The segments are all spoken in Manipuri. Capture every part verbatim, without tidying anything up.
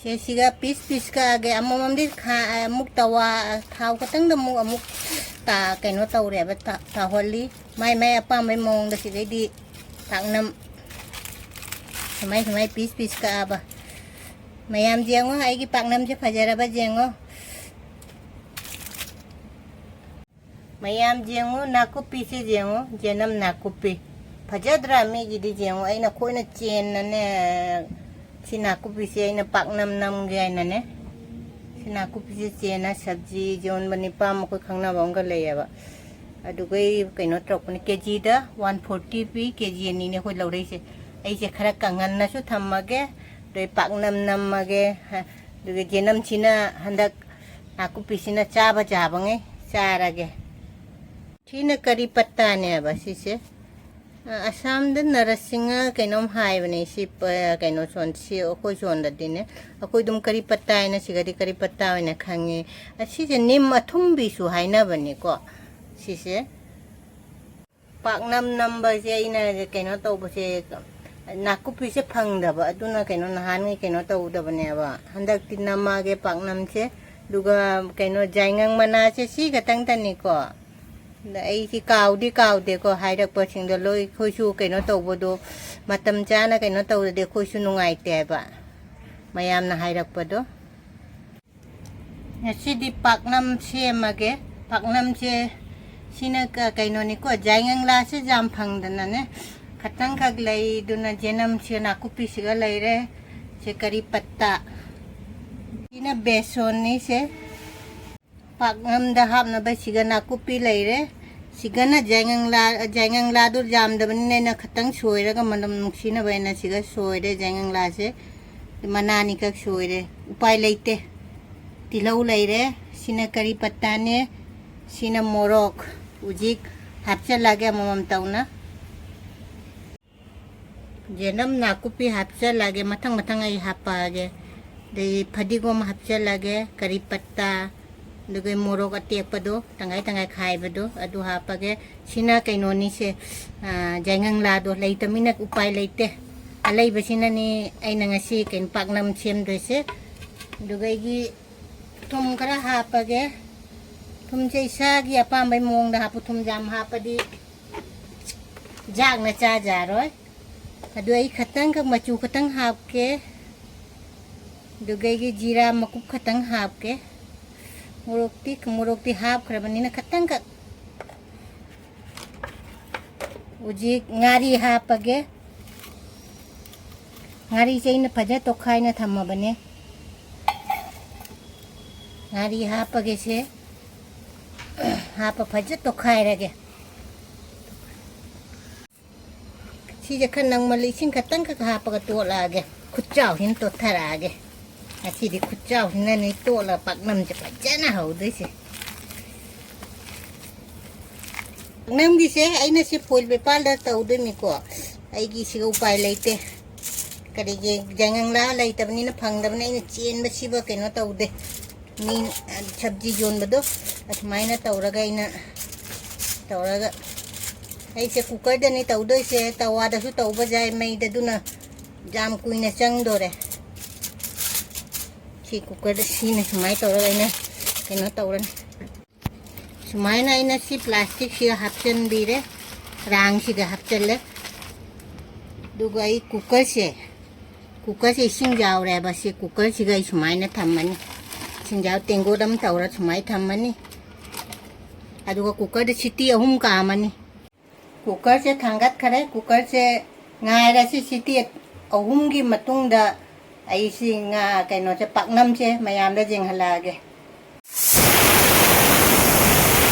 ꯁꯦ, ꯁꯤꯒ ꯄꯤꯁ ꯄꯤꯁ ꯀꯛꯑꯒꯦ꯫ ꯑꯃꯃꯝꯗꯤ ꯈꯥ-, ꯑꯃꯨꯛ ꯇꯋꯥ, ꯊꯥꯎ ꯈꯛꯇꯪꯗ ꯑꯃꯨꯛ, ꯑꯃꯨꯛ ꯇꯥ-, ꯀꯩꯅꯣ ꯇꯧꯔꯦꯕ, ꯇꯥ-, ꯇꯥꯎꯍꯜꯂꯤ꯫ ꯃꯥꯏ ꯃꯥꯏ ꯑꯄꯥꯝꯕꯩ ꯃꯑꯣꯡꯗ ꯁꯤꯗꯩꯗꯤ ꯄꯥꯛꯅꯝ ꯁꯨꯃꯥꯏ ꯁꯨꯃꯥꯏ ꯄꯤꯁ ꯄꯤꯁ ꯀꯛꯑꯕ꯫ ꯃꯌꯥꯝ ꯌꯦꯡꯉꯣ, ꯑꯩꯒꯤ ꯄꯥꯛꯅꯝꯁꯦ ꯐꯖꯔꯕ ꯌꯦꯡꯉꯣ꯫ ꯃꯌꯥꯝ ꯌꯦꯡꯉꯨ, ꯅꯥꯀꯨꯞꯄꯤꯁꯤ ꯌꯦꯡꯉꯨ, ꯌꯦꯅꯝ ꯅꯥꯀꯨꯞꯄꯤ꯫ ꯐꯖꯗ꯭ꯔꯥ? ꯃꯤꯒꯤꯗꯤ ꯌꯦꯡꯉꯨ, ꯑꯩꯅ ꯈꯣꯏꯅ ꯆꯦꯟꯅꯅꯦ, ꯁꯤ ꯅꯥꯀꯨꯞꯄꯤꯁꯦ ꯑꯩꯅ ꯄꯥꯛꯅꯝ ꯅꯝꯒꯦ ꯍꯥꯏꯅꯅꯦ, ꯁꯤ ꯅꯥꯀꯨꯞꯄꯤꯁꯦ ꯆꯦꯟꯅ ꯁꯕꯖꯤ ꯌꯣꯟꯕ ꯅꯤꯄꯥ ꯑꯃ ꯑꯩꯈꯣꯏ ꯈꯪꯅꯕ ꯑꯃꯒ ꯂꯩꯌꯦꯕ꯫ ꯑꯗꯨꯒꯩ ꯀꯩꯅꯣ ꯇꯧꯔꯛꯄꯅꯤ, ꯀꯦꯖꯤꯗ ꯋꯥꯟ ꯐꯣꯔꯇꯤ ꯄꯤ, ꯀꯦꯖꯤ ꯑꯅꯤꯅꯦ ꯑꯩꯈꯣꯏ ꯂꯧꯔꯛꯏꯁꯦ꯫ ꯑꯩꯁꯦ ꯈꯔ ꯀꯪꯍꯟꯅꯁꯨ ꯊꯝꯃꯒꯦ, ꯑꯗꯩ ꯄꯥꯛꯅꯝ ꯅꯝꯃꯒꯦ, ꯍ-, ꯑꯗꯨꯒ ꯌꯦꯅꯝꯁꯤꯅ ꯍꯟꯗꯛ ꯅꯥꯀꯨꯞꯄꯤꯁꯤꯅ ꯆꯥꯕ ꯌꯥꯕꯉꯩ ꯆꯥꯔꯒꯦ꯫ ꯁꯤꯅ ꯀꯔꯤ ꯄꯠꯇꯥꯅꯦꯕ ꯁꯤꯁꯦ? ꯑ, ꯑꯁꯥꯝꯗ ꯅꯔꯁꯤꯡꯍ ꯀꯩꯅꯣꯝ ꯍꯥꯏꯕꯅꯦ ꯁꯤ ꯄ-, ꯀꯩꯅꯣ ꯁꯣꯟ-, ꯁꯤ ꯑꯩꯈꯣꯏ ꯁꯣꯟꯗꯗꯤꯅꯦ꯫ ꯑꯩꯈꯣꯏ ꯑꯗꯨꯝ ꯀꯔꯤ ꯄꯠꯇꯥ ꯍꯥꯏꯅ ꯁꯤꯒꯗꯤ ꯀꯔꯤ ꯄꯠꯇꯥ ꯑꯣꯏꯅ ꯈꯪꯉꯤ꯫ ꯑꯁꯤꯁꯦ ꯅꯤꯝ ꯑꯊꯨꯝꯕꯤꯁꯨ ꯍꯥꯏꯅꯕꯅꯤꯀꯣ ꯁꯤꯁꯦ꯫ ꯄꯥꯛꯅꯝ ꯅꯝꯕꯁꯦ ꯑꯩꯅ ꯀꯩꯅꯣ ꯇꯧꯕꯁꯦ, ꯅꯥꯀꯨꯞꯄꯤꯁꯦ ꯐꯪꯗꯕ, ꯑꯗꯨꯅ ꯀꯩꯅꯣ ꯅꯍꯥꯟꯉꯩ ꯀꯩꯅꯣ ꯇꯧꯗꯕꯅꯦꯕ꯫ ꯍꯟꯗꯛꯇꯤ ꯅꯝꯃꯛꯑꯒꯦ ꯄꯥꯛꯅꯝꯁꯦ꯫ ꯑꯗꯨꯒ ꯀꯩꯅꯣ ꯖꯥꯏꯉꯪ ꯃꯅꯥꯁꯦ ꯁꯤ ꯈꯛꯇꯪꯇꯅꯤꯀꯣ꯫ ꯑꯗ ꯑꯩꯁꯤ ꯀꯥꯎꯗꯤ ꯀꯥꯎꯗꯦꯀꯣ, ꯍꯥꯏꯔꯛꯄꯁꯤꯡꯗꯣ ꯂꯣꯏ ꯑꯩꯈꯣꯏꯁꯨ ꯀꯩꯅꯣ ꯇꯧꯕꯗꯣ, ꯃꯇꯝ ꯆꯥꯅ ꯀꯩꯅꯣ ꯇꯧꯗ꯭ꯔꯗꯤ ꯑꯩꯈꯣꯏꯁꯨ ꯅꯨꯡꯉꯥꯏꯇꯦꯕ, ꯃꯌꯥꯝꯅ ꯍꯥꯏꯔꯛꯄꯗꯣ꯫ ꯉꯁꯤꯗꯤ ꯄꯥꯛꯅꯝ ꯁꯦꯝꯃꯒꯦ꯫ ꯄꯥꯛꯅꯝꯁꯦ ꯁꯤꯅ ꯀ-, ꯀꯩꯅꯣꯅꯤꯀꯣ, ꯖꯥꯏꯉꯪꯂꯥꯁꯦ ꯌꯥꯝ ꯐꯪꯗꯅꯅꯦ, ꯈꯇꯪꯈꯛ ꯂꯩꯗꯨꯅ ꯖꯦꯅꯝꯁꯤꯒ ꯅꯥꯀꯨꯞꯄꯤꯁꯤꯒ ꯂꯩꯔꯦ꯫ ꯁꯦ ꯀꯔꯤ ꯄꯠꯇꯥ, ꯁꯤꯅ ꯕꯦꯁꯣꯟꯅꯤ꯫ ꯁꯦ ꯄꯥꯛꯅꯝꯗ ꯍꯥꯞꯅꯕ ꯁꯤꯒ ꯅꯥꯀꯨꯞꯄꯤ ꯂꯩꯔꯦ꯫ ꯁꯤꯒꯅ ꯖꯥꯏꯉꯪꯂꯥ, ꯖꯥꯏꯉꯪꯂꯥꯗꯨ ꯌꯥꯝꯗꯕꯅꯤꯅ ꯑꯩꯅ ꯈꯇꯪ ꯁꯣꯏꯔꯒ ꯃꯅꯝ ꯅꯨꯡꯁꯤꯅꯕ ꯍꯥꯏꯅ ꯁꯤꯒ ꯁꯣꯏꯔꯦ꯫ ꯖꯥꯏꯉꯪꯂꯥꯁꯦ ꯃꯅꯥ ꯑꯅꯤꯈꯛ ꯁꯣꯏꯔꯦ꯫ ꯎꯄꯥꯏ ꯂꯩꯇꯦ꯫ ꯇꯤꯜꯍꯧ ꯂꯩꯔꯦ꯫ ꯁꯤꯅ ꯀꯔꯤ ꯄꯠꯇꯥꯅꯦ꯫ ꯁꯤꯅ ꯃꯣꯔꯣꯛ꯫ ꯍꯧꯖꯤꯛ ꯍꯥꯞꯆꯜꯂꯒꯦ ꯑꯃꯃꯝ ꯇꯧꯅ꯫ ꯌꯦꯅꯝ ꯅꯥꯀꯨꯞꯄꯤ ꯍꯥꯞꯆꯜꯂꯒꯦ, ꯃꯊꯪ ꯃꯊꯪ ꯑꯩ ꯍꯥꯞꯄꯛꯑꯒꯦ꯫ ꯑꯗꯩ ꯐꯗꯤꯒꯣꯝ ꯍꯥꯞꯆꯜꯂꯒꯦ, ꯀꯔꯤ ꯄꯠꯇꯥ, ꯑꯗꯨꯒ ꯃꯣꯔꯣꯛ ꯑꯇꯦꯛꯄꯗꯣ ꯇꯪꯈꯥꯏ ꯇꯪꯈꯥꯏ ꯈꯥꯏꯕꯗꯣ ꯑꯗꯨ ꯍꯥꯞꯄꯒꯦ꯫ ꯁꯤꯅ ꯀꯩꯅꯣꯅꯤꯁꯦ, ꯑꯥ, ꯌꯥꯏꯉꯪꯂꯥꯗꯣ ꯂꯩꯇꯃꯤꯅ ꯎꯄꯥꯏ ꯂꯩꯇꯦ꯫ ꯑꯂꯩꯕꯁꯤꯅꯅꯤ ꯑꯩꯅ ꯉꯁꯤ ꯀꯩꯅꯣ ꯄꯥꯛꯅꯝ ꯁꯦꯝꯗꯣꯏꯁꯦ꯫ ꯑꯗꯨꯒ ꯑꯩꯒꯤ ꯊꯨꯝ ꯈꯔ ꯍꯥꯞꯄꯒꯦ꯫ ꯊꯨꯝꯁꯦ ꯏꯁꯥꯒꯤ ꯑꯄꯥꯝꯕꯩ ꯃꯑꯣꯡꯗ ꯍꯥꯞꯄꯨ꯫ ꯊꯨꯝ ꯌꯥꯝ ꯍꯥꯞꯄꯗꯤ ꯖꯥꯛꯅ ꯆꯥꯖꯔꯣꯏ꯫ ꯑꯗꯨ ꯑꯩ ꯈꯇꯪꯈꯛ ꯃꯆꯨ ꯈꯇꯪ ꯍꯥꯞꯀꯦ꯫ ꯑꯗꯨꯒ ꯑꯩꯒꯤ ꯖꯤꯔꯥ ꯃꯀꯨꯞ ꯈꯇꯪ ꯍꯥꯞꯀꯦ꯫ ꯃꯣꯔꯣꯛꯇꯤ, ꯃꯣꯔꯣꯛꯇꯤ ꯍꯥꯞꯈ꯭ꯔꯕꯅꯤꯅ ꯈꯇꯪꯈꯛ꯫ ꯍꯧꯖꯤꯛ ꯉꯥꯔꯤ ꯍꯥꯞꯄꯒꯦ꯫ ꯉꯥꯔꯤꯁꯦ ꯑꯩꯅ ꯐꯖꯅ ꯇꯣꯈꯥꯏꯅ ꯊꯝꯃꯕꯅꯦ꯫ ꯉꯥꯔꯤ ꯍꯥꯞꯄꯒꯦꯁꯦ꯫ ꯍꯥꯞꯄ ꯐꯖꯅ ꯇꯣꯈꯥꯏꯔꯒꯦ꯫ ꯁꯤꯁꯦ ꯈꯔ ꯅꯪꯃꯜꯂꯤ, ꯏꯁꯤꯡ ꯈꯛꯇꯪꯈꯛ ꯍꯥꯞꯄꯒ ꯇꯣꯠꯂꯛꯑꯒꯦ꯫ ꯈꯨꯠꯆꯥꯎꯁꯤꯅ ꯇꯣꯠꯊꯔꯛꯑꯒꯦ꯫ ꯉꯁꯤꯗꯤ ꯈꯨꯠꯆꯥꯎꯁꯤꯅꯅꯦ ꯇꯣꯠꯂꯒ ꯄꯥꯛꯅꯝꯁꯦ ꯐꯖꯅ ꯍꯧꯗꯣꯏꯁꯦ꯫ ꯄꯥꯛꯅꯝꯒꯤꯁꯦ ꯑꯩꯅ ꯁꯤ ꯐꯣꯏꯜ ꯄꯦꯄꯔꯗ ꯇꯧꯗꯣꯏꯅꯤꯀꯣ꯫ ꯑꯩꯒꯤ ꯁꯤꯒ ꯎꯄꯥꯏ ꯂꯩꯇꯦ꯫ ꯀꯔꯤꯒꯤ ꯖꯉꯪꯂꯥ ꯂꯩꯇꯕꯅꯤꯅ, ꯐꯪꯗꯕꯅꯤꯅ ꯑꯩꯅ ꯆꯦꯟꯕꯁꯤꯕ ꯀꯩꯅꯣ ꯇꯧꯗꯦ꯫ ꯃꯤ ꯁꯕꯖꯤ ꯌꯣꯟꯕꯗꯣ ꯑꯗꯨꯃꯥꯏꯅ ꯇꯧꯔꯒ ꯑꯩꯅ ꯇꯧꯔꯒ, ꯑꯩꯁꯦ ꯀꯨꯀꯔꯗꯅꯤ ꯇꯧꯗꯣꯏꯁꯦ, ꯇꯋꯥꯗꯁꯨ ꯇꯧꯕ ꯌꯥꯏ ꯃꯩꯗ, ꯑꯗꯨꯅ ꯌꯥꯝ ꯀꯨꯏꯅ ꯆꯪꯗꯣꯔꯦ꯫ ꯁꯤ ꯀꯨꯀꯔꯗ ꯁꯤꯅ ꯁꯨꯃꯥꯏꯅ ꯇꯧꯔꯒ ꯑꯩꯅ ꯀꯩꯅꯣ ꯇꯧꯔꯅꯤ꯫ ꯁꯨꯃꯥꯏꯅ ꯑꯩꯅ ꯁꯤ ꯄ꯭ꯂꯥꯁꯇꯤꯛꯁꯤꯒ ꯍꯥꯞꯆꯤꯟꯕꯤꯔꯦ, ꯔꯥꯡꯁꯤꯒ ꯍꯥꯞꯆꯤꯜꯂꯦ꯫ ꯑꯗꯨꯒ ꯑꯩ ꯀꯨꯀꯔꯁꯦ, ꯀꯨꯀꯔꯁꯦ ꯏꯁꯤꯡ ꯌꯥꯎꯔꯦꯕ, ꯁꯤ ꯀꯨꯀꯔꯁꯤꯒ ꯑꯩ ꯁꯨꯃꯥꯏꯅ ꯊꯝꯃꯅꯤ꯫ ꯏꯁꯤꯡ ꯌꯥꯎ ꯇꯦꯡꯀꯣꯠ ꯑꯃ ꯇꯧꯔ ꯁꯨꯃꯥꯏꯅ ꯊꯝꯃꯅꯤ꯫ ꯑꯗꯨꯒ ꯀꯨꯀꯔꯗ ꯁꯤꯇꯤ ꯑꯍꯨꯝ ꯀꯥꯝꯃꯅꯤ꯫ ꯀꯨꯀꯔꯁꯦ ꯊꯥꯡꯒꯠꯈꯔꯦ꯫ ꯀꯨꯀꯔꯁꯦ ꯉꯥꯏꯔꯁꯤ, ꯁꯤꯇꯤ ꯑꯍꯨꯝꯒꯤ ꯃꯇꯨꯡꯗ ꯑꯩ ꯁꯤ ꯉꯥ ꯀꯩꯅꯣꯁꯦ, ꯄꯥꯛꯅꯝꯁꯦ ꯃꯌꯥꯝꯗ ꯌꯦꯡꯍꯜꯂꯛꯑꯒꯦ꯫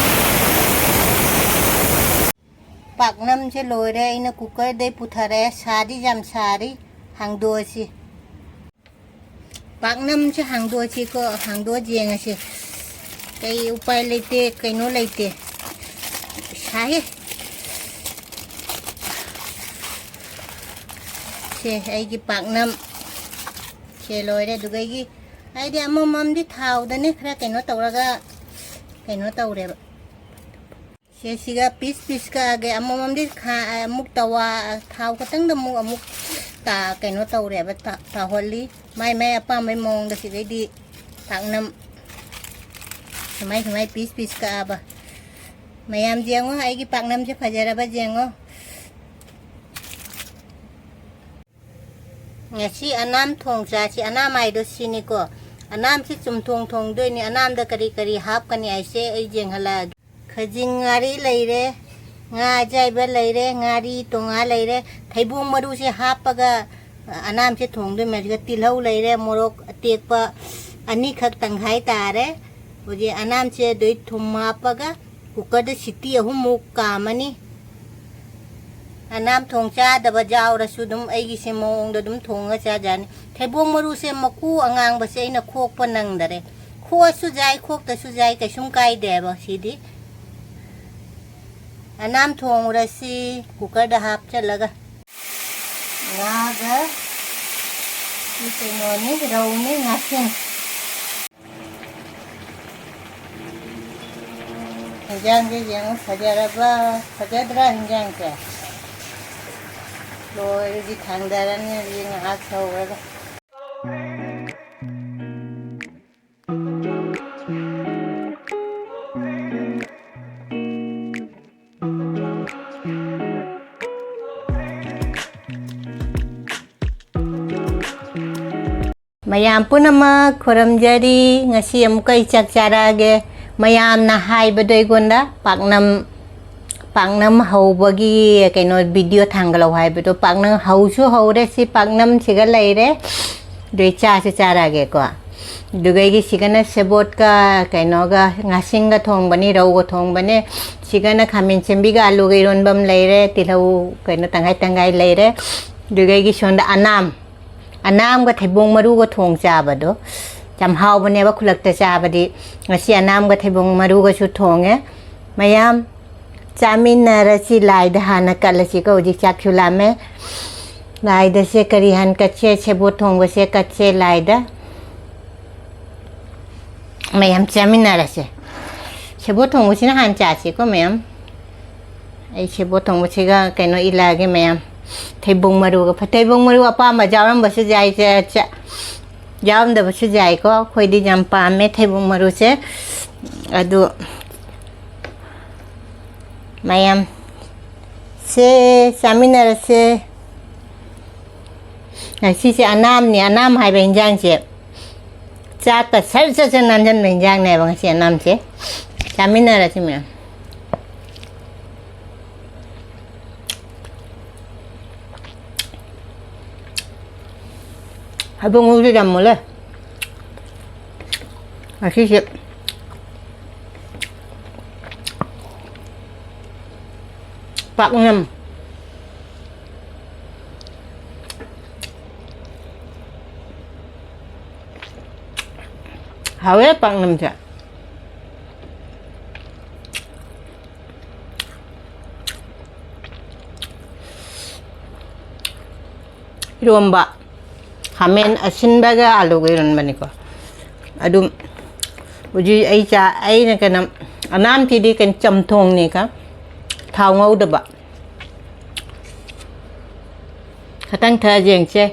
ꯄꯥꯛꯅꯝꯁꯦ ꯂꯣꯏꯔꯦ, ꯑꯩꯅ ꯀꯨꯀꯔꯗꯩ ꯄꯨꯊꯔꯛꯑꯦ꯫ ꯁꯥꯗꯤ ꯌꯥꯝ ꯁꯥꯔꯤ, ꯍꯥꯡꯗꯣꯛꯑꯁꯤ꯫ ꯄꯥꯛꯅꯝꯁꯦ ꯍꯥꯡꯗꯣꯛꯑꯁꯤꯀꯣ, ꯍꯥꯡꯗꯣꯛꯑ ꯌꯦꯡꯉꯁꯤ꯫ ꯀꯩ ꯎꯄꯥꯏ ꯂꯩꯇꯦ, ꯀꯩꯅꯣ ꯂꯩꯇꯦ꯫ ꯁꯥꯏꯍꯦ꯫ ꯁꯦ, ꯑꯩꯒꯤ ꯄꯥꯛꯅꯝ ꯁꯦ ꯂꯣꯏꯔꯦ꯫ ꯑꯗꯨꯒ ꯑꯩꯒꯤ, ꯍꯥꯏꯗꯤ ꯑꯃꯃꯝꯗꯤ ꯊꯥꯎꯗꯅꯦ ꯈꯔ ꯀꯩꯅꯣ ꯇꯧꯔꯒ ꯀꯩꯅꯣ ꯇꯧꯔꯦꯕ꯫ ꯁꯦ, ꯁꯤꯒ ꯄꯤꯁ ꯄꯤꯁ ꯀꯛꯑꯒꯦ꯫ ꯑꯃꯃꯝꯗꯤ ꯈꯥ-, ꯑꯃꯨꯛ ꯇꯋꯥ, ꯊꯥꯎ ꯈꯛꯇꯪꯗ ꯑꯃꯨꯛ, ꯑꯃꯨꯛ ꯀꯩꯅꯣ ꯇꯧꯔꯦꯕ, ꯇꯥꯎꯍꯜꯂꯤ꯫ ꯃꯥꯏ ꯃꯥꯏ ꯑꯄꯥꯝꯕꯩ ꯃꯑꯣꯡꯗ ꯁꯤꯗꯩꯗꯤ ꯄꯥꯛꯅꯝ ꯁꯨꯃꯥꯏ ꯁꯨꯃꯥꯏ ꯄꯤꯁ ꯄꯤꯁ ꯀꯛꯑꯕ꯫ ꯃꯌꯥꯝ ꯌꯦꯡꯉꯣ, ꯑꯩꯒꯤ ꯄꯥꯛꯅꯝꯁꯦ ꯐꯖꯔꯕ ꯌꯦꯡꯉꯣ꯫ ꯉꯁꯤ ꯑꯅꯥꯝ ꯊꯣꯡ ꯆꯥꯁꯤ꯫ ꯑꯅꯥꯝ ꯍꯥꯏꯗꯣ ꯁꯤꯅꯤꯀꯣ꯫ ꯑꯅꯥꯝꯁꯤ ꯆꯨꯝꯊꯣꯡ ꯊꯣꯡꯗꯣꯏꯅꯤ꯫ ꯑꯅꯥꯝꯗ ꯀꯔꯤ ꯀꯔꯤ ꯍꯥꯞꯀꯅꯤ ꯍꯥꯏꯁꯦ ꯑꯩ ꯌꯦꯡꯍꯜꯂꯛꯑꯒꯦ꯫ ꯈꯖꯤꯡ ꯉꯥꯔꯤ ꯂꯩꯔꯦ, ꯉꯥ ꯑꯌꯥꯏꯕ ꯂꯩꯔꯦ, ꯉꯥꯔꯤ ꯇꯣꯉꯥ ꯂꯩꯔꯦ꯫ ꯊꯩꯕꯣꯡ ꯃꯔꯨꯁꯦ ꯍꯥꯞꯄꯒ ꯑꯅꯥꯝꯁꯦ ꯊꯣꯡꯗꯣꯏꯅꯤ꯫ ꯑꯗꯨꯒ ꯇꯤꯜꯍꯧ ꯂꯩꯔꯦ, ꯃꯣꯔꯣꯛ ꯑꯇꯦꯛꯄ ꯑꯅꯤꯈꯛ ꯇꯪꯈꯥꯏ ꯇꯥꯔꯦ꯫ ꯍꯧꯖꯤꯛ ꯑꯅꯥꯝꯁꯦ ꯑꯗꯨꯏ ꯊꯨꯝ ꯍꯥꯞꯄꯒ ꯀꯨꯀꯔꯗ ꯁꯤꯇꯤ ꯑꯍꯨꯝꯃꯨꯛ ꯀꯥꯝꯃꯅꯤ꯫ ꯑꯅꯥꯝ ꯊꯣꯡ ꯆꯥꯗꯕ ꯌꯥꯎꯔꯁꯨ ꯑꯗꯨꯝ ꯑꯩꯒꯤꯁꯦ ꯃꯑꯣꯡꯗ ꯑꯗꯨꯝ ꯊꯣꯡꯉ ꯆꯥꯖꯥꯅꯤ꯫ ꯊꯩꯕꯣꯡ ꯃꯔꯨꯁꯦ ꯃꯀꯨ ꯑꯉꯥꯡꯕꯁꯦ ꯑꯩꯅ ꯈꯣꯛꯄ ꯅꯪꯗꯔꯦ꯫ ꯈꯣꯛꯑꯁꯨ ꯌꯥꯏ, ꯈꯣꯛꯇꯁꯨ ꯌꯥꯏ, ꯀꯩꯁꯨꯝ ꯀꯥꯏꯗꯦꯕ ꯁꯤꯗꯤ꯫ ꯑꯅꯥꯝ ꯊꯣꯡꯉꯨꯔꯁꯤ ꯀꯨꯀꯔꯗ ꯍꯥꯞꯆꯜꯂꯒ꯫ ꯉꯥꯒ ꯁꯤ ꯀꯩꯅꯣꯅꯤ, ꯔꯧꯅꯤ, ꯉꯥꯁꯤꯡ꯫ ꯍꯤꯟꯖꯥꯡꯁꯦ ꯌꯦꯡꯉꯨ, ꯐꯖꯔꯕ? ꯐꯖꯗ꯭ꯔꯥ ꯍꯤꯟꯖꯥꯡꯁꯦ? ꯂꯣꯏꯔꯗꯤ ꯊꯥꯡꯗꯔꯅꯤ ꯍꯧꯖꯤꯛ ꯉꯥꯏꯍꯥꯛ ꯁꯧꯔꯒ꯫ ꯃꯌꯥꯝ ꯄꯨꯝꯅꯃꯛ ꯈꯨꯔꯨꯝꯖꯔꯤ꯫ ꯉꯁꯤ ꯑꯃꯨꯛꯀ ꯑꯩ ꯆꯥꯛ ꯆꯥꯔꯛꯑꯒꯦ꯫ ꯃꯌꯥꯝꯅ ꯍꯥꯏꯕꯗꯣ ꯑꯩꯉꯣꯟꯗ ꯄꯥꯛꯅꯝ, ꯄꯥꯛꯅꯝ ꯍꯧꯕꯒꯤ ꯀꯩꯅꯣ ꯚꯤꯗꯤꯑꯣ ꯊꯥꯡꯒꯠꯂꯛꯑꯣ ꯍꯥꯏꯕꯗꯣ, ꯄꯥꯛꯅꯝ ꯍꯧꯁꯨ ꯍꯧꯔꯦ꯫ ꯁꯤ ꯄꯥꯛꯅꯝꯁꯤꯒ ꯂꯩꯔꯦ꯫ ꯑꯗꯨ ꯑꯩ ꯆꯥꯁꯨ ꯆꯥꯔꯛꯑꯒꯦꯀꯣ꯫ ꯑꯗꯨꯒ ꯑꯩꯒꯤ ꯁꯤꯒꯅ ꯁꯦꯕꯣꯠꯀ ꯀꯩꯅꯣꯒ ꯉꯥꯁꯤꯡꯒ ꯊꯣꯡꯕꯅꯤ, ꯔꯧꯒ ꯊꯣꯡꯕꯅꯦ꯫ ꯁꯤꯒꯅ ꯈꯥꯃꯦꯟ ꯁꯦꯝꯕꯤꯒ ꯑꯂꯨꯒ ꯏꯔꯣꯟꯕ ꯑꯃ ꯂꯩꯔꯦ, ꯇꯤꯜꯍꯧ ꯀꯩꯅꯣ ꯇꯪꯈꯥꯏ ꯇꯪꯈꯥꯏ ꯂꯩꯔꯦ꯫ ꯑꯗꯨꯒ ꯑꯩꯒꯤ ꯁꯣꯝꯗ ꯑꯅꯥꯝ, ꯑꯅꯥꯝꯒ ꯊꯩꯕꯣꯡ ꯃꯔꯨꯒ ꯊꯣꯡ ꯆꯥꯕꯗꯣ ꯌꯥꯝ ꯍꯥꯎꯕꯅꯦꯕ ꯈꯨꯜꯂꯛꯇ ꯆꯥꯕꯗꯤ꯫ ꯉꯁꯤ ꯑꯅꯥꯝꯒ ꯊꯩꯕꯣꯡ ꯃꯔꯨꯒꯁꯨ ꯊꯣꯡꯉꯦ꯫ ꯃꯌꯥꯝ ꯆꯥꯃꯤꯟꯅꯔꯁꯤ꯫ ꯂꯥꯏꯗ ꯍꯥꯟꯅ ꯀꯠꯂꯁꯤꯀꯣ, ꯍꯧꯖꯤꯛ ꯆꯥꯛꯁꯨ ꯂꯥꯝꯃꯦ꯫ ꯂꯥꯏꯗꯁꯦ ꯀꯔꯤ ꯍꯥꯟꯅ ꯀꯠꯁꯦ? ꯁꯦꯕꯣꯠ ꯊꯣꯡꯕꯁꯦ ꯀꯠꯁꯦ ꯂꯥꯏꯗ꯫ ꯃꯌꯥꯝ ꯆꯥꯃꯤꯟꯅꯔꯁꯦ꯫ ꯁꯦꯕꯣꯠ ꯊꯣꯡꯕꯁꯤꯅ ꯍꯥꯟꯅ ꯆꯥꯁꯤꯀꯣ ꯃꯌꯥꯝ꯫ ꯑꯩ ꯁꯦꯕꯣꯠ ꯊꯣꯡꯕꯁꯤꯒ ꯀꯩꯅꯣ ꯏꯜꯂꯛꯑꯒꯦ ꯃꯌꯥꯝ꯫ ꯊꯩꯕꯣꯡ ꯃꯔꯨꯒ ꯐ-, ꯊꯩꯕꯣꯡ ꯃꯔꯨ ꯑꯄꯥꯝꯕ ꯌꯥꯎꯔꯝꯕꯁꯨ ꯌꯥꯏ, ꯆꯦ, ꯆꯦ, ꯌꯥꯎꯔꯝꯗꯕꯁꯨ ꯌꯥꯏꯀꯣ꯫ ꯑꯩꯈꯣꯏꯗꯤ ꯌꯥꯝ ꯄꯥꯝꯃꯦ ꯊꯩꯕꯣꯡ ꯃꯔꯨꯁꯦ꯫ ꯑꯗꯨ ꯃꯌꯥꯝ ꯁꯦ, ꯆꯥꯃꯤꯟꯅꯔꯁꯦ꯫ ꯉꯁꯤꯁꯦ ꯑꯅꯥꯝꯅꯤ, ꯑꯅꯥꯝ ꯍꯥꯏꯕ ꯏꯟꯖꯥꯡꯁꯦ꯫ ꯆꯥꯛꯀ ꯁꯔ ꯁꯠ ꯁꯠ ꯅꯥꯟꯖꯟꯕ ꯏꯟꯖꯥꯡꯅꯦꯕ ꯉꯁꯤ ꯑꯅꯥꯝꯁꯦ꯫ ꯆꯥꯃꯤꯟꯅꯔꯁꯤ ꯃꯌꯥꯝ꯫ ꯍꯩꯕꯣꯡ ꯃꯔꯨꯁꯦ ꯌꯥꯝ ꯃꯨꯜꯂꯦ꯫ ꯉꯁꯤꯁꯦ ꯄꯥꯛꯅꯝ꯫ ꯍꯥꯎꯋꯦ ꯄꯥꯛꯅꯝꯁꯦ꯫ ꯏꯔꯣꯝꯕ, ꯈꯥꯃꯦꯟ ꯑꯁꯤꯟꯕꯒ ꯑꯂꯨꯒ ꯏꯔꯣꯟꯕꯅꯤꯀꯣ꯫ ꯑꯗꯨꯝ ꯍꯧꯖꯤꯛ ꯑꯩ ꯆꯥ-, ꯑꯩꯅ ꯀꯩꯅꯣ, ꯑꯅꯥꯝꯁꯤꯗꯤ ꯀꯩꯅꯣ, ꯆꯝꯊꯣꯡꯅꯤꯀ, ꯊꯥꯎ ꯉꯧꯗꯕ꯫ ꯈꯇꯪ ꯊꯛꯑ ꯌꯦꯡꯁꯦ꯫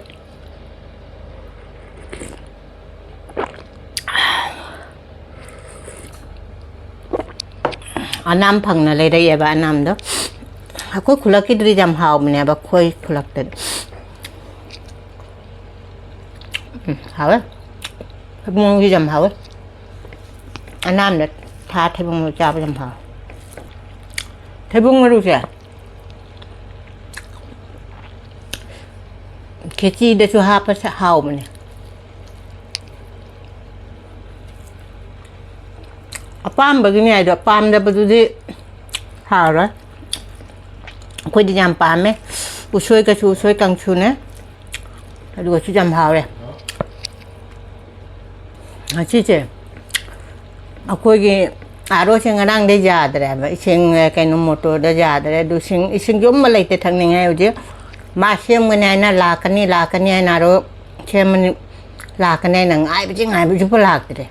ꯑꯅꯥꯝ ꯐꯪꯅ ꯂꯩꯔꯛꯑꯦꯕ ꯑꯅꯥꯝꯗꯣ꯫ ꯑꯩꯈꯣꯏ ꯈꯨꯂꯛꯀꯤꯗꯨꯗꯤ ꯌꯥꯝ ꯍꯥꯎꯕꯅꯦꯕ, ꯑꯩꯈꯣꯏ ꯈꯨꯂꯛꯇꯗꯤ꯫ ꯎꯝ, ꯍꯥꯎꯋꯦ꯫ ꯊꯩꯕꯣꯡꯁꯤ ꯌꯥꯝ ꯍꯥꯎꯋꯦ꯫ ꯑꯅꯥꯝꯗ ꯊꯥ ꯊꯩꯕꯣꯡ ꯆꯥꯕ ꯌꯥꯝ ꯍꯥꯎꯋꯦ꯫ ꯊꯩꯕꯣꯡ ꯃꯔꯨꯁꯦ ꯈꯦꯆꯤꯗꯁꯨ ꯍꯥꯞꯄ ꯁ-, ꯍꯥꯎꯕꯅꯦ꯫ ꯑꯄꯥꯝꯕꯒꯤꯅꯦ ꯍꯥꯏꯗꯣ, ꯄꯥꯝꯗꯕꯗꯨꯗꯤ ꯍꯥꯎꯔꯣꯏ꯫ ꯑꯩꯈꯣꯏꯗꯤ ꯌꯥꯝ ꯄꯥꯝꯃꯦ꯫ ꯎꯁꯣꯏꯒꯁꯨ, ꯎꯁꯣꯏ ꯀꯥꯡꯁꯨꯅꯦ꯫ ꯑꯗꯨꯒꯁꯨ ꯌꯥꯝ ꯍꯥꯎꯔꯦ꯫ ꯉꯁꯤꯁꯦ ꯑꯩꯈꯣꯏꯒꯤ ꯑꯥꯔꯣꯁꯦ ꯉꯔꯥꯡꯗꯩ ꯌꯥꯗ꯭ꯔꯦꯕ꯫ ꯏꯁꯤꯡ, ꯀꯩꯅꯣ, ꯃꯣꯇꯣꯔꯗ ꯌꯥꯗ꯭ꯔꯦ꯫ ꯑꯗꯨ ꯏꯁꯤꯡ, ꯏꯁꯤꯡꯁꯨ ꯑꯃ ꯂꯩꯇꯦ ꯊꯛꯅꯤꯡꯉꯥꯏ ꯍꯧꯖꯤꯛ꯫ ꯃꯥ ꯁꯦꯝꯒꯅꯤ ꯍꯥꯏꯅ ꯂꯥꯛꯀꯅꯤ, ꯂꯥꯛꯀꯅꯤ ꯍꯥꯏꯅ ꯑꯥꯔꯣ ꯁꯦꯝꯃꯅꯤ, ꯂꯥꯛꯀꯅꯤ ꯍꯥꯏꯅ ꯉꯥꯏꯕꯁꯤ, ꯉꯥꯏꯕꯁꯤꯕꯨ ꯂꯥꯛꯇ꯭ꯔꯦ꯫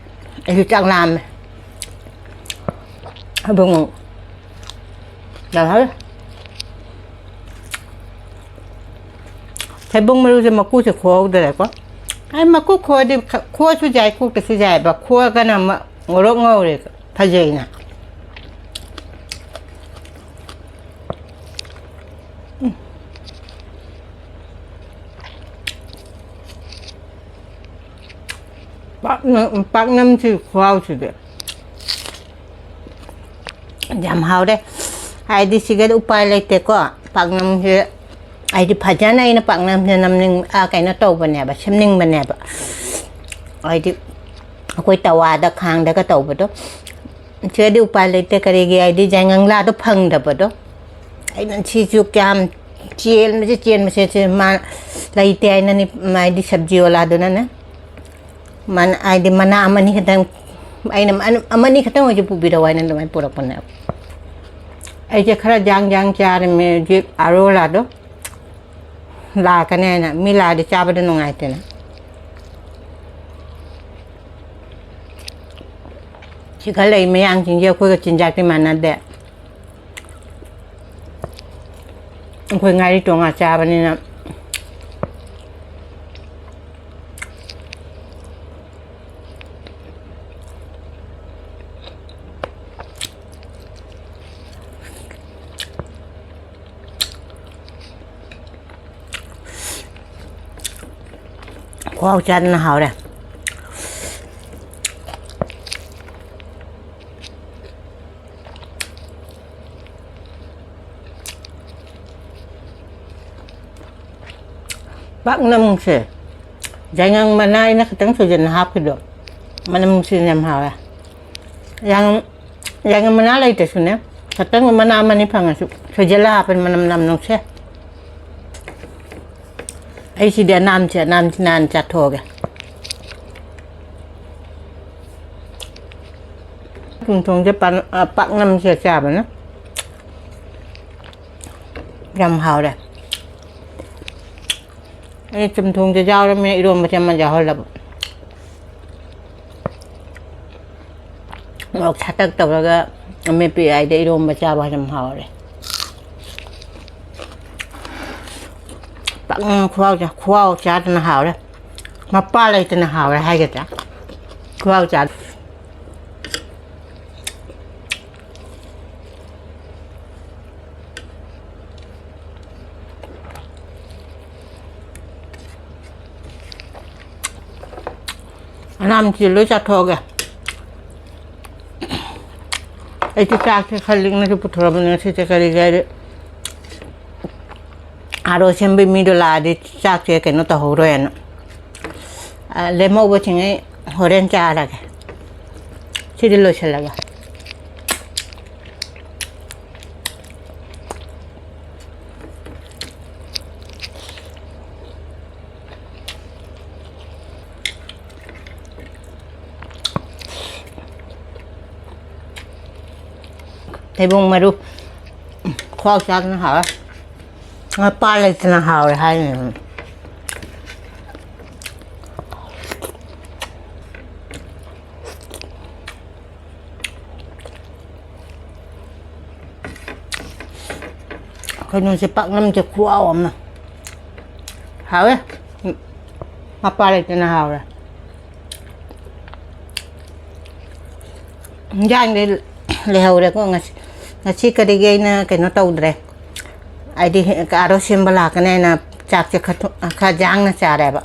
ꯑꯩꯁꯨ ꯆꯥꯛ ꯂꯥꯝꯃꯦ꯫ ꯑꯕꯨꯡꯉꯣ ꯌꯥꯝ ꯍꯥꯎꯋꯦ꯫ ꯊꯩꯕꯣꯡ ꯃꯔꯨꯁꯦ ꯃꯀꯨꯁꯦ ꯈꯣꯛꯍꯧꯗ꯭ꯔꯦꯀꯣ꯫ ꯑꯩ ꯃꯀꯨ ꯈꯣꯛꯑꯗꯤ ꯈ-, ꯈꯣꯛꯑꯁꯨ ꯌꯥꯏ, ꯈꯣꯛꯇꯁꯨ ꯌꯥꯏꯑꯕ꯫ ꯈꯣꯛꯑꯒꯅ ꯑꯃ ꯉꯧꯔꯣꯛ ꯉꯧꯔꯦ, ꯐꯖꯩꯅ꯫ ꯎꯝ꯫ ꯄꯥꯛꯅ-, ꯄꯥꯛꯅꯝꯁꯤ ꯈꯨꯍꯥꯎꯁꯤꯗꯤ꯫ ꯌꯥꯝ ꯍꯥꯎꯔꯦ꯫ ꯍꯥꯏꯗꯤ ꯁꯤꯒꯗꯤ ꯎꯄꯥꯏ ꯂꯩꯇꯦꯀꯣ꯫ ꯄꯥꯛꯅꯝꯁꯦ, ꯍꯥꯏꯗꯤ ꯐꯖꯅ ꯑꯩꯅ ꯄꯥꯛꯅꯝꯁꯦ ꯅꯝꯅꯤꯡ-, ꯑ, ꯀꯩꯅꯣ ꯇꯧꯕꯅꯦꯕ, ꯁꯦꯝꯅꯤꯡꯕꯅꯦꯕ꯫ ꯍꯥꯏꯗꯤ ꯑꯩꯈꯣꯏ ꯇꯋꯥꯗ, ꯈꯥꯡꯗꯒ ꯇꯧꯕꯗꯣ꯫ ꯁꯤꯒꯗꯤ ꯎꯄꯥꯏ ꯂꯩꯇꯦ꯫ ꯀꯔꯤꯒꯤ? ꯍꯥꯏꯗꯤ ꯌꯥꯏꯉꯪꯂꯥꯗꯣ ꯐꯪꯗꯕꯗꯣ꯫ ꯑꯩꯅ ꯁꯤꯁꯨ ꯀꯌꯥꯝ ꯆꯦꯟꯕꯁꯦ, ꯆꯦꯟꯕꯁꯦ, ꯁꯦ ꯃꯥ ꯂꯩꯇꯦ ꯍꯥꯏꯅꯅꯤ, ꯍꯥꯏꯗꯤ ꯁꯕꯖꯤ ꯋꯥꯂꯥꯗꯨꯅꯅꯦ꯫ ꯃꯅꯥ, ꯍꯥꯏꯗꯤ ꯃꯅꯥ ꯑꯃꯅꯤ ꯈꯛꯇꯪ, ꯑꯩꯅ ꯑꯃ-, ꯑꯃꯅꯤ ꯈꯛꯇꯪ ꯑꯣꯏꯁꯨ ꯄꯨꯕꯤꯔꯛꯑꯣ ꯍꯥꯏꯅ ꯑꯗꯨꯃꯥꯏꯅ ꯄꯨꯔꯛꯄꯅꯦꯕ꯫ ꯑꯩꯁꯦ ꯈꯔ ꯖꯥꯡ ꯖꯥꯡ ꯆꯥꯔꯝꯃꯦ ꯍꯧꯖꯤꯛ ꯑꯔꯣꯂꯥꯗꯣ꯫ ꯂꯥꯛꯀꯅꯤ ꯍꯥꯏꯅ꯫ ꯃꯤ ꯂꯥꯛꯑꯗꯤ ꯆꯥꯕꯗ ꯅꯨꯡꯉꯥꯏꯇꯦꯅ꯫ ꯁꯤ ꯈꯔ ꯂꯩ ꯃꯌꯥꯡꯁꯤꯡꯁꯦ ꯑꯩꯈꯣꯏꯒ ꯆꯤꯟꯖꯥꯛꯇꯤ ꯃꯥꯟꯅꯗꯦ꯫ ꯑꯩꯈꯣꯏ ꯉꯥꯔꯤ ꯇꯣꯉꯥ ꯆꯥꯕꯅꯤꯅ꯫ ꯈꯨꯍꯥꯎ ꯆꯥꯗꯅ ꯍꯥꯎꯔꯦ꯫ ꯄꯥꯛꯅꯝꯁꯦ ꯌꯥꯏꯉꯪ ꯃꯅꯥ ꯑꯩꯅ ꯈꯤꯇꯪ ꯁꯣꯏꯖꯟꯅ ꯍꯥꯞꯈꯤꯗꯣ, ꯃꯅꯝ ꯅꯨꯡꯁꯤꯅ ꯌꯥꯝ ꯍꯥꯎꯋꯦ꯫ ꯌꯥꯏꯉꯪ, ꯌꯥꯏꯉꯪ ꯃꯅꯥ ꯂꯩꯇ꯭ꯔꯁꯨꯅꯦ, ꯈꯤꯇꯪ ꯃꯅꯥ ꯑꯃꯅꯤ ꯐꯪꯉꯁꯨ ꯁꯣꯏꯖꯜꯂ ꯍꯥꯞꯄꯅꯤ, ꯃꯅꯝ ꯌꯥꯝ ꯅꯨꯡꯁꯤ꯫ ꯑꯩ ꯁꯤꯗꯤ ꯑꯅꯥꯝꯁꯦ, ꯑꯅꯥꯝꯁꯤ ꯅꯥꯟ ꯆꯥꯊꯣꯛꯑꯒꯦ꯫ ꯆꯝꯊꯣꯡꯁꯦ ꯄꯥꯛ-, ꯑ, ꯄꯥꯛꯅꯝꯁꯦ ꯆꯥꯕꯅ ꯌꯥꯝ ꯍꯥꯎꯔꯦ꯫ ꯑꯩ ꯆꯝꯊꯣꯡꯁꯦ ꯌꯥꯎꯔꯃꯤꯅ ꯏꯔꯣꯝꯕꯁꯦ ꯑꯃ ꯌꯥꯎꯍꯜꯂꯕ꯫ ꯃꯣꯔꯣꯛ ꯁꯥꯇꯛ ꯇꯧꯔꯒ ꯑꯃꯦꯠꯄ ꯌꯥꯏꯗ, ꯏꯔꯣꯝꯕ ꯆꯥꯕ ꯌꯥꯝ ꯍꯥꯎꯔꯦ꯫ ꯎꯝ, ꯈꯨꯍꯥꯎꯁꯦ, ꯈꯨꯍꯥꯎ ꯆꯥꯗꯅ ꯍꯥꯎꯔꯦ꯫ ꯃꯄꯥ ꯂꯩꯇꯅ ꯍꯥꯎꯔꯦ ꯍꯥꯏꯒꯗ꯭ꯔꯥ? ꯈꯨꯍꯥꯎ ꯆꯥ-, ꯑꯅꯥꯝꯁꯤ ꯂꯣꯏ ꯆꯥꯊꯣꯛꯑꯒꯦ꯫ ꯑꯩꯗꯤ ꯆꯥꯛꯁꯦ ꯈꯔ ꯂꯤꯛꯅꯁꯨ ꯄꯨꯊꯣꯔꯛꯄꯅꯦ ꯉꯁꯤꯁꯦ, ꯀꯔꯤꯒꯤ ꯍꯥꯏꯗꯤ ꯑꯥꯔꯣ ꯁꯦꯝꯕꯩ ꯃꯤꯗꯣ ꯂꯥꯛꯑꯗꯤ ꯆꯥꯛꯁꯦ ꯀꯩꯅꯣ ꯇꯧꯍꯧꯔꯣꯏꯅ꯫ ꯑ, ꯂꯦꯝꯍꯧꯕꯁꯤꯡꯉꯩ ꯍꯣꯔꯦꯟ ꯆꯥꯔꯒꯦ꯫ ꯁꯤꯗꯤ ꯂꯣꯏꯁꯤꯜꯂꯒꯦ꯫ ꯊꯩꯕꯣꯡ ꯃꯔꯨ ꯈꯨꯍꯥꯎ ꯆꯥꯗꯅ ꯍꯥꯎꯔꯦ꯫ ꯃꯄꯥ ꯂꯩꯇꯅ ꯍꯥꯎꯔꯦ ꯍꯥꯏꯔꯤꯅꯦ꯫ ꯀꯩꯅꯣꯁꯦ, ꯄꯥꯛꯅꯝꯁꯦ ꯈꯨꯍꯥꯎ ꯑꯃ꯫ ꯍꯥꯎꯋꯦ꯫ ꯃꯄꯥ ꯂꯩꯇꯅ ꯍꯥꯎꯔꯦ꯫ ꯏꯟꯖꯥꯡꯗꯤ ꯂꯩꯍꯧꯔꯦꯀꯣ ꯉꯁꯤ꯫ ꯉꯁꯤ ꯀꯔꯤꯒꯤ ꯑꯩꯅ ꯀꯩꯅꯣ ꯇꯧꯗ꯭ꯔꯦ? ꯍꯥꯏꯗꯤ ꯑꯥꯔꯣ ꯁꯦꯝꯕ ꯂꯥꯛꯀꯅꯤ ꯍꯥꯏꯅ ꯆꯥꯛꯁꯦ ꯈꯔ ꯊꯨ-, ꯈꯔ ꯌꯥꯡꯅ ꯆꯥꯔꯦꯕ꯫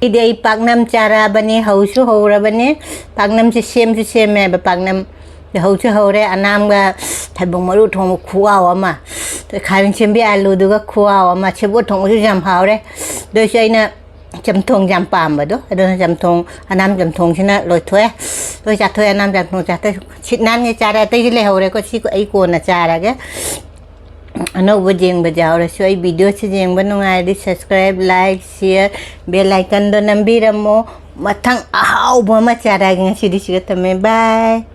ꯁꯤꯗꯤ ꯑꯩ ꯄꯥꯛꯅꯝ ꯆꯥꯔꯛꯑꯕꯅꯤ, ꯍꯧꯁꯨ ꯍꯧꯔꯕꯅꯤ꯫ ꯄꯥꯛꯅꯝꯁꯦ ꯁꯦꯝꯁꯨ ꯁꯦꯝꯃꯦꯕ, ꯄꯥꯛꯅꯝ ꯍꯧꯁꯨ ꯍꯧꯔꯦ꯫ ꯑꯅꯥꯝꯒ ꯊꯩꯕꯣꯡ ꯃꯔꯨ ꯊꯣꯡꯕ ꯈꯨꯍꯥꯎ ꯑꯃ, ꯈꯥꯃꯦꯟ ꯁꯦꯝꯕꯤ ꯑꯥꯂꯨꯗꯨꯒ ꯈꯨꯍꯥꯎ ꯑꯃ, ꯁꯦꯕꯣꯠ ꯊꯣꯡꯕꯁꯨ ꯌꯥꯝ ꯍꯥꯎꯔꯦ꯫ ꯑꯗꯨ ꯑꯣꯏꯁꯨ ꯑꯩꯅ ꯆꯝꯊꯣꯡ ꯌꯥꯝ ꯄꯥꯝꯕꯗꯣ, ꯑꯗꯨꯅ ꯆꯝꯊꯣꯡ, ꯑꯅꯥꯝ ꯆꯝꯊꯣꯡꯁꯤꯅ ꯂꯣꯏꯊꯣꯛꯑꯦ꯫ ꯂꯣꯏ ꯆꯥꯊꯣꯛꯑꯦ, ꯑꯅꯥꯝ ꯆꯝꯊꯣꯡ ꯆꯥꯊꯣꯛꯑꯦ꯫ ꯁꯤꯠ ꯅꯥꯟꯒꯩ ꯆꯥꯔꯦ, ꯑꯇꯩꯗꯤ ꯂꯩꯍꯧꯔꯦꯀꯣ, ꯁꯤ ꯑꯩ ꯀꯣꯟꯅ ꯆꯥꯔꯒꯦ꯫ ꯑꯅꯧꯕ ꯌꯦꯡꯕ ꯌꯥꯎꯔꯁꯨ ꯑꯩ ꯚꯤꯗꯤꯑꯣꯁꯤ ꯌꯦꯡꯕ ꯅꯨꯡꯉꯥꯏꯔꯗꯤ subscribe, like, share, bell iconꯗꯣ ꯅꯝꯕꯤꯔꯝꯃꯣ꯫ ꯃꯊꯪ ꯑꯍꯥꯎꯕ ꯑꯃ ꯆꯥꯔꯛꯑꯒꯦ꯫ ꯉꯁꯤꯗꯤ ꯁꯤꯒ ꯊꯝꯃꯦ꯫ Bye꯫